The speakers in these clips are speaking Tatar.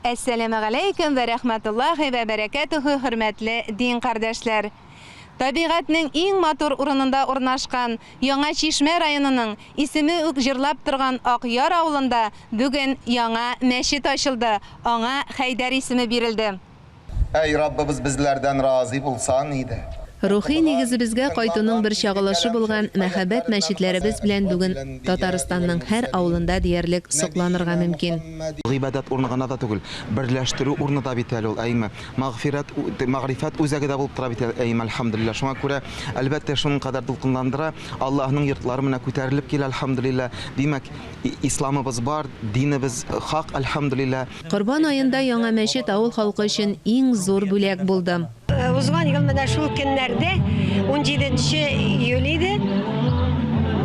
Әссәламегаләйкүм вә рәхмәтуллаһи вә бәрәкәтүһү, хөрмәтле дин кардәшләр! Табигатьнең иң матур урынында урнашкан Яңа Чишмә районының исеме үк җырлап торган Акъяр авылында бүген яңа мәчет ачылды, аңа Хәйдәр исеме бирелде. Әй, Раббыбыз, безләрдән разый булсаң иде. Рухи нигезебезгә кайтуның бер чагылышы булган мәһабәт мәчетләребез белән бүген Татарстанның һәр авылында диярлек сокланырга мөмкин. Гыйбадәт урыны гына да түгел, берләштерү урыны да бит әле ул, әйме. Мәгъфирәт, мәгърифәт үзәге дә булып тора бит әле, әйме, әлхәмдүлилләһ. Шуңа күрә, әлбәттә, шуның кадәр дулкынландыра. Аллаһның йортлары менә күтәрелеп килә, әлхәмдүлилләһ. Димәк, исламыбыз бар, динебез хак, әлхәмдүлилләһ. Корбан аенда яңа мәчет авыл халкы өчен иң зур бүләк булды. Узган ел менә шул көннәрдә, унҗиденче июль иде,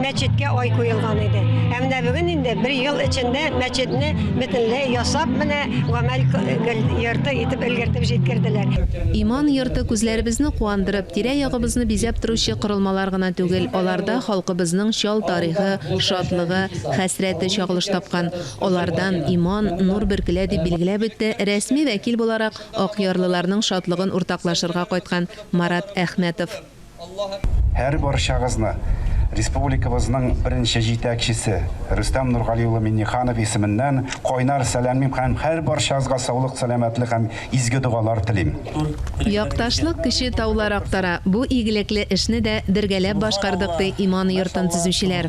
мәчеткә ай куелган иде. Ә менә бүген инде бер ел эчендә мәчетне бөтенләй ясап, менә гамәл йорты итеп өлгертеп җиткерделәр. Иман йорты күзләребезне куандырып, тирә-ягыбызны бизәп торучы корылмалар гына түгел, аларда халкыбызның чал тарихы, шатлыгы, хәсрәте чагылыш тапкан. Алардан иман, нур бөркелә, дип билгеләп үтте рәсми вәкил буларак Акъярлыларның шатлыгын уртаклашырга кайткан Марат Әхмәтов. Һәрбарчагызны республикабызның беренче җитәкчесе Рөстәм Нургали улы Миңнеханов исеменнән кайнар сәламлим һәм һәрбарчагызга саулык-сәламәтлек һәм изге догалар телим. Якташлык көче таулар актара, бу игелекле эшне дә бергәләп башкардык, ди иман йортын төзүчеләр.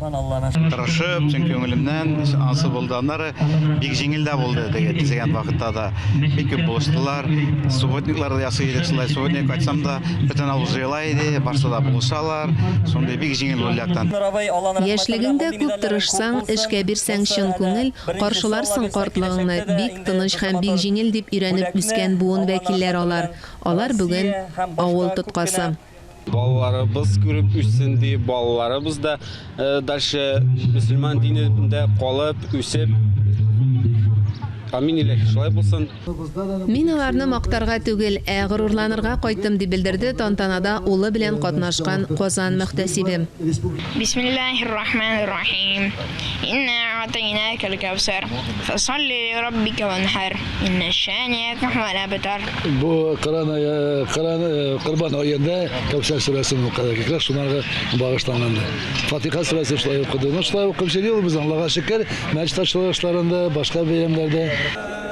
Тырышып, чын күңелемнән ансы булды. Аннары Бик җиңел дә булды теге төзегән вакытта да. Бик күп булыштылар. Субботниклар да ясый идек шулай. Субботник кайтсам да, бөтен авыл җыела иде, барсы да булышалар. Шундый бик җиңел булды яктан. Яшьлегеңдә күп тырышсаң, эшкә бирсәң чын күңел, каршыларсың картлыгыңны бик тыныч һәм бик җиңел, дип өйрәнеп үскән буын вәкилләре алар. Алар бүген, авыл тоткасы. Балаларыбыз күреп үссен дип, балаларыбыз да дальше мөселман динендә калып, үсеп, амин иләһи, шулай булсын. Мин аларны мактарга түгел, ә горурланырга кайттым, дип белдерде тантанада улы белән катнашкан Казан мөхтәсибе. Бисмиллаһир рахманир рахим. Инна а'тайнакал кәүсәр, фәсалли ли раббика ванхар, инна шаниака һуәл әбтар. Бу Коран Коран Корбан аенда Кәүсәр сүрәсен укыдык. Как раз шунарга багышланган. Фатиха сүрәсен шулай укыдык. Ну, шулай укып йөрибез, Аллага шөкер, мәчет ачылышларында, башка бәйрәмнәрдә.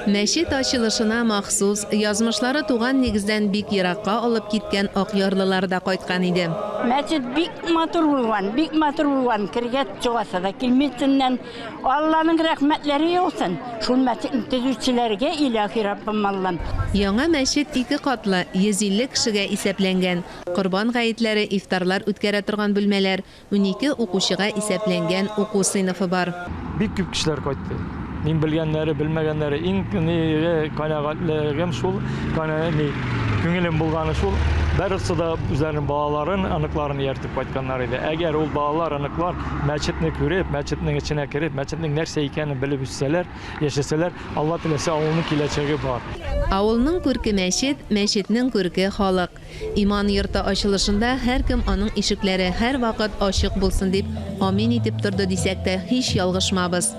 Мәчет ачылышына махсус, язмышлары туган нигездән бик еракка алып киткән акъярлылар да кайткан иде. Мәчет бик матур булган, бик матур булган, кергәч чыгасы да килми эченнән. Алланың рәхмәтләре яусын шул мәчетне төзүчеләргә, илаһи Раббым Аллам. Яңа мәчет ике катлы, 150 кешегә исәпләнгән. Корбан гаетләре, ифтарлар үткәрә торган бүлмәләр, 12 укучыга исәпләнгән уку сыйныфы бар. Бик күп кешеләр кайтты. Мин белгәннәре, белмәгәннәре. Иң канәгатьлегем шул, күңелем булганы шул, барысы да үзләренең балаларын, оныкларын ияртеп кайтканнар иде. Әгәр ул балалар, оныклар мәчетне күреп, мәчетнең эченә кереп, мәчетнең нәрсә икәнен белеп үссәләр, яшәсәләр, Алла теләсә, авылның киләчәге бар. Авылның күрке мәчет, мәчетнең күрке халык. Иман йорты ачылышында һәркем аның ишекләре һәрвакыт ачык булсын дип амин итеп торды дисәк тә һич ялгышмабыз.